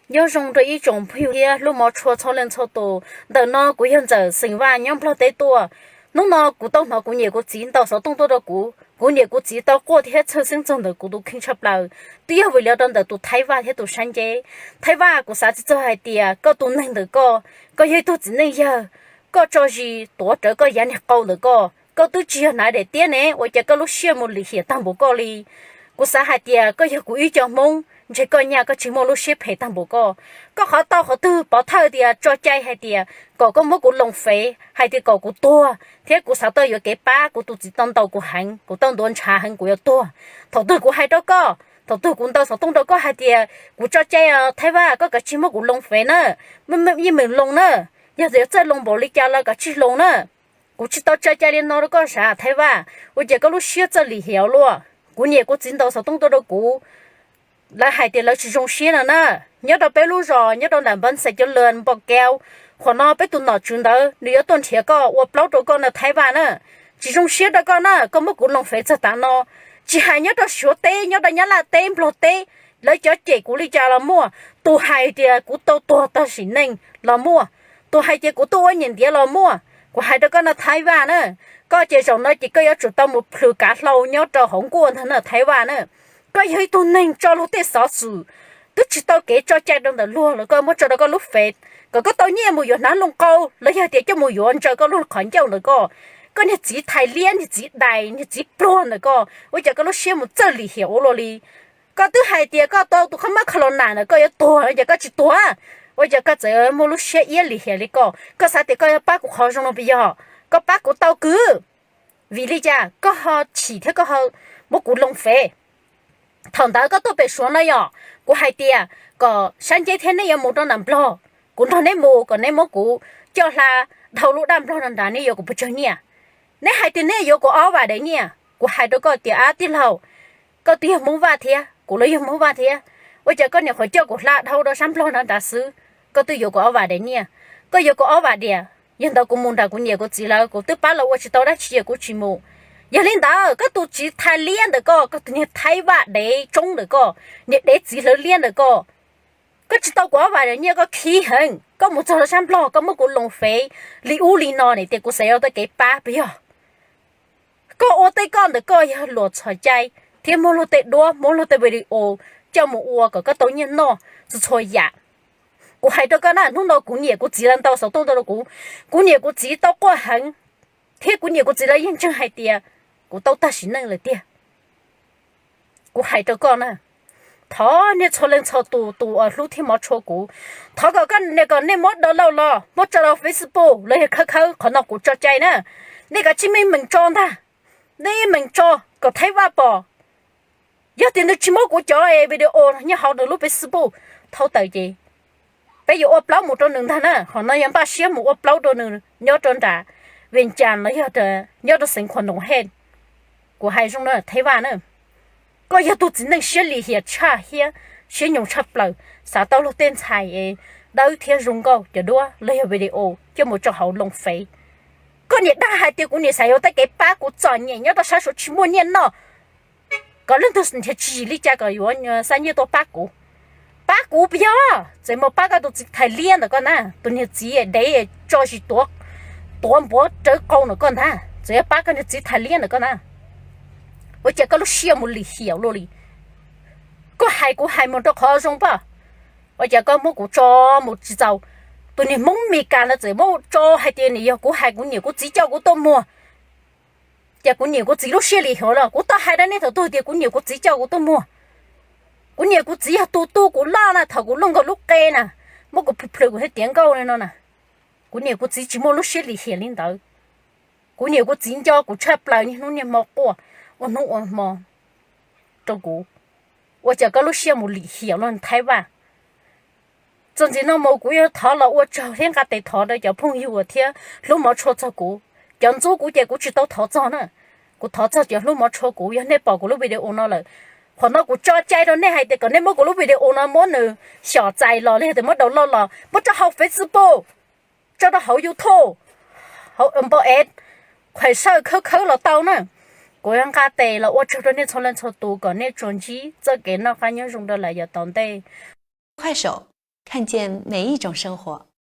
Nyob zoo rau ib tsoom phooj ywg thiab hlub mov tshua txhua leej txhua tus. Ntawm no kuv yog Ntxawm xeem Vaj nyob Nplog teb tuaj. Hnub no kuv tau hnov kuv niam kuv txiv ntaus xov tooj tuaj rau kuv. Kuv niam kuv txiv tau quaj thiab txhawj xeeb txog ntawm kuv tus kheej tshaj plaws, twb yog vim li rau ntawm tus Thaib Vaj thiab tus sab nceb. Thaib Vaj, kuv xav tsis txog hais tias koj tus neeg ntawm koj, koj yog ib tug txiv neej yawg, koj tso zis tuav rawv koj yav niag qau ntawm koj, koj twb tsis yog hnav daim tiab ne, ua cas koj lub siab mus lim hiam tag npaum koj li? Kuv xav hais tias koj yog kuv ib co Hmoob, ntshe koj nyaj koj tsis muaj lub siab phem tag npaum koj. Koj qhov tau qhov twg pov thawj tias tso cai hais tias kom koj muab kuv loo fev hais tias kom kuv tuag, thiab kuv xav tau yuav kev pab, kuv tus txiv tau ntaus kuv heev, kuv tau ntuav ntshav heev, kuv yuav tuag. Thaum twg kuv hais rau koj, thaum twg kuv ntaus xov tooj rau koj hais tias kuv tso cai, Thaib Vaj, koj kav tsij muab kuv loo fev na, yeej meem loo na, yog txawj loo npaum li cas los kav tsij loo na. Kuv tsis tau tso cai li no rau koj sav Thaib Vaj, ua cas koj lub siab txawj lim hiam luaj? Kuv niam kuv txiv ntaus xov tooj tuaj rau kuv, lawv hais tias lawv tsis zoo siab no na. Nyob rau peb lub zos nyob rau nram Npab Xais Cov Lwm Npo Kau, qhov no peb tus nom tswv ntawd nws yuav tuaj nrhiav koj ua plaub rau koj na Thaib Vaj na. Tsis zoo siab rau koj na, koj muab kuv loo fev txog tav no. Tsis hais nyob rau Suav teb, nyob rau Nyab Laj teb, Nplog teb, lawv cov cem kuv li cas los muaj, tus hais tias kuv tau tuag tag sim neej los muaj, tus hais tias kuv tuaj ua niam ntiav los muaj. Kuv hais rau koj no Thaib Vaj na, koj ces zaum no ces koj yuav tsum tau mus plhws kav hlau nyob rau hauv nkuaj ntag na Thaib Vaj na. Koj yog ib tug neeg tso luag tej xov xwm twb tsis tau kev tso cai rau ntawm luag los koj muab tso rau koj lub fev kom koj tau nyiaj mus yuav hnav loo qau los yog tias coj mus yuav ntsaws koj lub qhov ncauj ntawm koj. Koj niag txiv thais liab, niag txiv dais, niag txiv pluag ntawm koj, ua cas koj lub siab mus txawj lim hiam ua luaj li? Koj twb hais tias koj tau tus qhov mab kho los nas ntawm koj yuav tuag no ces koj tsis tuag, ua cas koj txawm muaj lub siab iab lim hiam li koj? Koj xav tias koj yuav pab kuv qhov zoo no puas yog? Koj pab kuv tau kwv, vim li cas koj ho chim thiab koj ho muab kuv loo fev? Thaum ntawd koj tuaj pem Suav no yog kuv hais tias kom sab nceb thiab neb yuav mus rau nram Nplog, kuv nrog neb mus kom neb muab kuv coj hla dhau lub daj Nplog no nrad, neb yuav kuv pes tsawg nyiaj? Neb hais tias neb yuav kuv ob vam daim nyiaj. Kuv hais rau koj tias, ab tij laug, koj twb yog Hmoob Vaj thiab, kuv los yog Hmoob Vaj thiab, ua cas koj nyuam qhuav coj kuv hla dhau rau sab Nplog no nrad xwb, koj twb yuav kuv ob vam daim nyiaj? Koj yuav kuv ob vam diam, yog ntawd kuv mus nram kuv niam kuv txiv lawv kuv twb pab lawv ua tsis tau dab tsi es kuv tsis mus. Yog li ntawd koj tus txiv thais liab ntawm koj, koj tus niag Thaib Vaj dev tsoob ntawm koj, niag dev txiv hlawv liab ntawm koj, koj tsis tau kuv ob vam daim nyiaj koj khib heev, koj mus txog rau sab Nplog koj muab kuv loo fev li ub li no ne, tias kuv xav yuav tau kev pab puas yog? Koj ua tej koj ntawm koj yog luam txhos cai thiab muab luag tej duab, muab luag tej video coj mus ua kom koj tau nyiaj noj txhua txhua yam. Kuv hais rau koj na, hnub no kuv niam kuv txiv lawv ntaus xov tooj tuaj rau kuv, kuv niam kuv txiv tau quaj heev, thiab kuv niam kuv txiv lawv yeej ntseeg hais tias kuv tau tag sim neej lawm tiag. Kuv hais rau koj na, thov nej txhua leej txhua tus, tus uas hlub thiab mov tshua kuv, thov kom koj, kom nej muab download los muab tso rau Facebook los yog khawb khawb, qhov no kuv tso cai na. Nej kav tsij meem meem tso ntag, nej meem tso kom Thaib Vaj pom. Yog tias nws tsis muab kuv cov video nyob hauv nws lub Facebook thau tawm ces peb yuav ua plaub mus rau nws ntag na. Qhov no yog npaj siab mus ua plaub rau nws nyob rau nram Vias Cas los yog nyob rau xeev Khuam Noom Hej. Kuv hais zoo na Thaib Vaj na, koj yog tus txiv neej siab lim hiam tshaj thiab siab nyoos tshaj plaws, xav tau luag tej ntxhais dawb thiab zoo nkauj cov duab los yog video coj mus tso hauv loo fev. Koj niam dag hais tias kuv niam xav yuav tej kev pab, kuv txom nyem nyob rau sab Suav tsis muaj nyiaj noj, kom leej twg nrhiav tswv yim li cas kom yuav xa nyiaj tuaj pab kuv. Pab kuv puas yog? Txawm mus pab koj tus txiv thais liab ntawm koj na, tus niag txiv dev tso zis tuav, tuav npuav rawv qau ntawm koj ntag, txawm yuav pab koj niag txiv thais liab ntawm koj na. Ua cas koj lub siab mus lim hiam luaj li? Koj hais kuv hais mus rau qhov zoo pab, ua cas koj muab kuv tso mus tsis txaus? Tus niag Hmoob Mes Kas ntawd txawm muab tso hais tias nws yog kuv hais kuv niam kuv txiv coj kuv tuaj muag. Ces kuv niam kuv txiv lub siab lim hiam los kuv tau hais rau nej thaum twg tias kuv niam kuv txiv coj kuv tuaj muag? Kuv niam kuv txiv yog tus tu kuv loj na, thaum kuv luaj nkaus lub qe na, muab kuv plhws plhws kuv thiaj tiav nkauj li no na. Kuv niam kuv txiv tsis muaj lub siab lim hiam li ntawd. Kuv niam kuv txiv nco kuv tshaj plaws niaj hnub niaj hmo quaj ua hnub ua hmo rau kuv. Ua cas koj lub siab mus lim hiam luaj Thaib Vaj? Txuas ntxiv no mus kuv yuav thov los ua tsaug thiab nqa tes thov rau cov phooj ywg thiab hlub mov tshua txog kuv. Cov ntxub kuv ces kuv tsis tau thov txog na. Kuv thov txog cov hlub mov tshua kuv, yog nej pom kuv lub video no lawm, qhov no kuv tso cai rau nej hais tias kom nej muab kuv lub video no muab nws xyom txais los li tias muab download los muab tso hauv Facebook, tso rau hauv YouTube, hauv npau es, khuam sawj khawb khawb los tau na. Kuv yuav nqa tes los ua tsaug rau nej txhua leej txhua tus kom nej tsuas ntsib txoj kev noj qab nyob zoo rau lawm yav tom ntej. 快手，看见每一种生活。